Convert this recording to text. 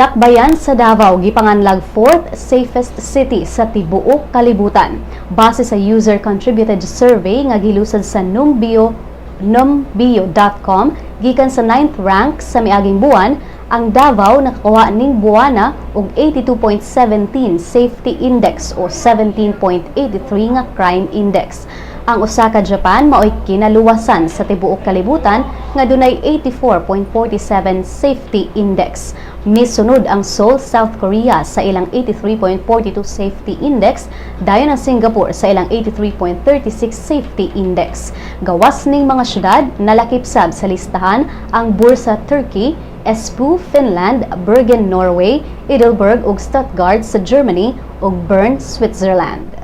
Dakbayan sa Davao gipanganlag fourth safest city sa tibuok kalibutan base sa user contributed survey nga gilusad sa Numbeo, numbeo.com. Gikan sa 9th rank sa miaging buwan, ang Davao nakakuha ning buwana og 82.17 safety index o 17.83 nga crime index. Ang Osaka, Japan maoy kinaluwasan sa tibuok kalibutan nga dunay 84.47 safety index. Misunod ang Seoul, South Korea sa ilang 83.42 safety index, dayon ang Singapore sa ilang 83.36 safety index. Gawas ning mga syudad, nalakip sab sa listahan ang Bursa, Turkey, Espoo, Finland, Bergen, Norway, Heidelberg ug Stuttgart sa Germany ug Bern, Switzerland.